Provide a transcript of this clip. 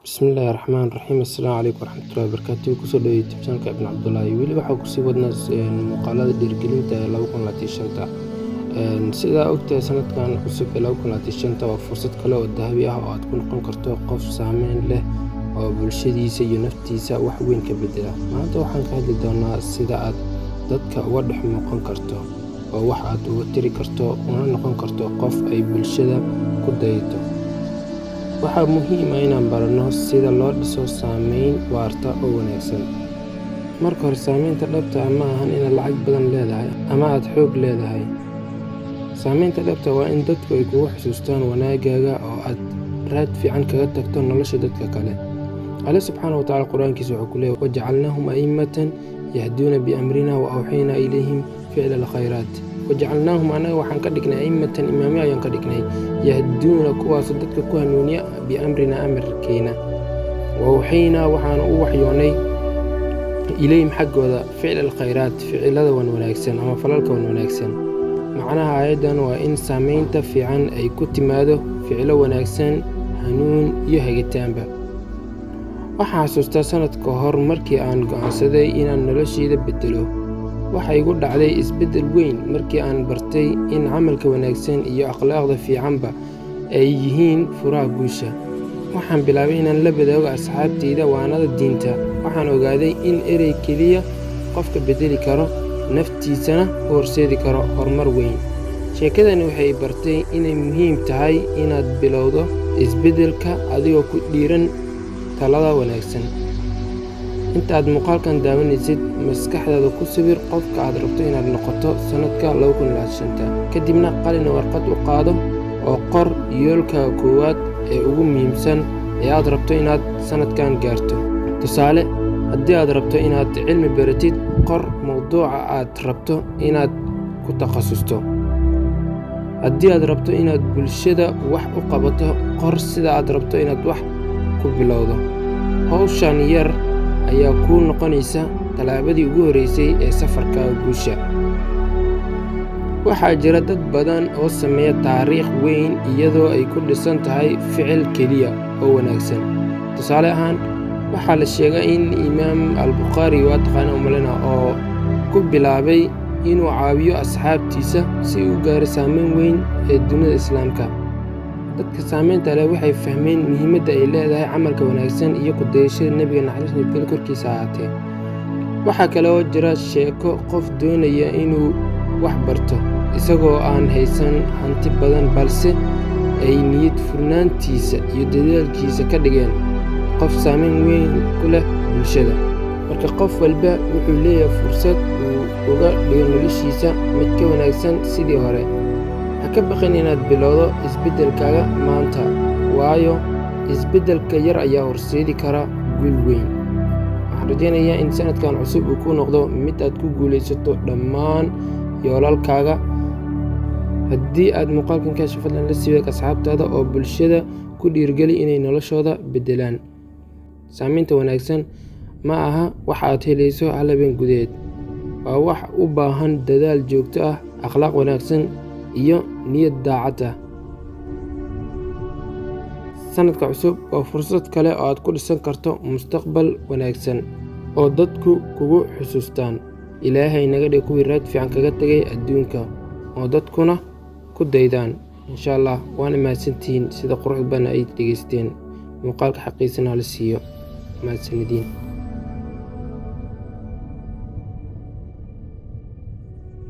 Bismillaahi Raxmaani Raxiim. Assalaamu calaykum waraxmatullaahi wabarakaatuh. Kusoo dhaweey YouTube channelka Ibn Cabdullaahi. Weli waxaa kusii wadnaa muuqaalada dhiirigelinta ee 2025. Sidaa ogtahay, sanadkan cusub ee 2025 waa fursad kale oo dahabi ah oo aad ku noqon karto qof saameyn leh oo bulshadiisa iyo naftiisa wax weyn ka beddela. Maanta waxaan ka hadli doonaa sida aad dadka uga dhex muuqan karto oo wax aad uga tiri karto, una noqon karto qof ay bulshada ku dayato. Waxaa muhiim ah inaan baranno sida loo dhiso saameyn waarta oo wanaagsan. Marka hore, saameynta dhabta ah ma ahan inaad lacag badan leedahay ama aad xoog leedahay. Saameynta dhabta ah waa in dadku ay kugu xasuustaan wanaaggaaga oo aad raad fiican kaga tagto nolosha dadka kale. Alle subxaanahu wa tacaala Qur-aankiisa wuxuu ku leeyahay: "Wajacalnaahum a'immatan yahduuna biamrina wa awxaynaa ilayhim ficla alkhayraat." Wajacalnaahum, anaga waxaan ka dhignay, a'immatan, imaamyo ayaan ka dhignay, yahduuna, kuwaasoo dadka ku hanuuniya, biamrina, amarkeena, wa awxaynaa, waxaanu u waxyoonnay, ilayhim, xaggooda, ficla alkhayraat, ficilada wan wanaagsan ama falalka wan wanaagsan. Macnaha aayaddan waa in saameynta fiican ay ku timaado ficilo wanaagsan, hanuun iyo hagitaanba. Waxaan xasuustaa sanad ka hor markii aan go'aansaday inaan noloshayda beddelo. Waxa igu dhacday isbeddel weyn markii aan bartay in camalka wanaagsan iyo akhlaaqda fiicanba ay yihiin furaha guusha. Waxaan bilaabay inaan la wadaago asxaabtayda waanada diinta. Waxaan ogaaday in erey keliya qofka beddeli karo, naftiisana u horseedi karo horumar weyn. Sheekadani waxay i bartay inay muhiim tahay inaad bilowdo isbeddelka adigoo ku dhiiran talada wanaagsan. Inta aad muuqaalkan daawanaysid, maskaxdaada ku sawir qofka aad rabto inaad noqoto sanadka 2025. Kadibna qalin warqad u qaado oo qor yoolkaaga koowaad ee ugu muhiimsan ee aad rabto inaad sanadkan gaarto. Tusaale, haddii aad rabto inaad cilmi baratid, qor mowduuca aad rabto inaad ku takhasusto. Haddii aad rabto inaad bulshada wax u qabato, qor sida aad rabto inaad wax ku bilowdo. Hawshan yar ayaa kuu noqonaysa tallaabadii ugu horreysay ee safarkaaga guusha. Waxaa jira dad badan oo sameeya taariikh weyn iyadoo ay ku dhisan tahay ficil keliya oo wanaagsan. Tusaale ahaan, waxaa la sheegaa in Imaam Al-Bukhaari, waa taqaana umalena, oo ku bilaabay inuu caawiyo asxaabtiisa si uu u gaaro saameyn weyn ee dunida Islaamka. Dadka saameynta leh waxay fahmeen muhiimadda ay leedahay camalka wanaagsan iyo ku dayashada Nebiga, naxariis nabadgelyo korkiisa ahaatee. Waxaa kale oo jira sheeko qof doonaya inuu wax barto isagoo aan haysan hanti badan, balse ay niyad furnaantiisa iyo dadaalkiisa ka dhigeen qof saameyn weyn ku leh bulshada. Marka qof walba wuxuu leeyahay fursad uu uga dhigo noloshiisa mid ka wanaagsan sidii hore. Ha ka baqin inaad bilowdo isbeddelkaaga maanta, waayo isbeddelka yar ayaa horseedi kara guul weyn. Waxaan rajaynayaa in sanadkan cusub uu ku noqdo mid aad ku guulaysato dhammaan yoolalkaaga. Haddii aad muuqaalkan ka hesho, fadlan la sii wadaag asxaabtaada oo bulshada ku dhiirigeli inay noloshooda beddelaan. Saameynta wanaagsan ma aha wax aad helayso hal habeen gudaheed. Waa wax u baahan dadaal joogto ah, akhlaaq wanaagsan iyo niyad daacad ah. Sanadka cusub waa fursad kale oo aad ku dhisan karto mustaqbal wanaagsan oo dadku kugu xusuustaan. Ilaahay naga dhig kuwii raad fiican kaga tagay adduunka oo dadkuna ku daydaan. Insha Allah, waana mahadsantihiin sida quruxda badan ay dhegeysteen. Muuqaalka xaqiisana hala siiyo. Mahadsanidin.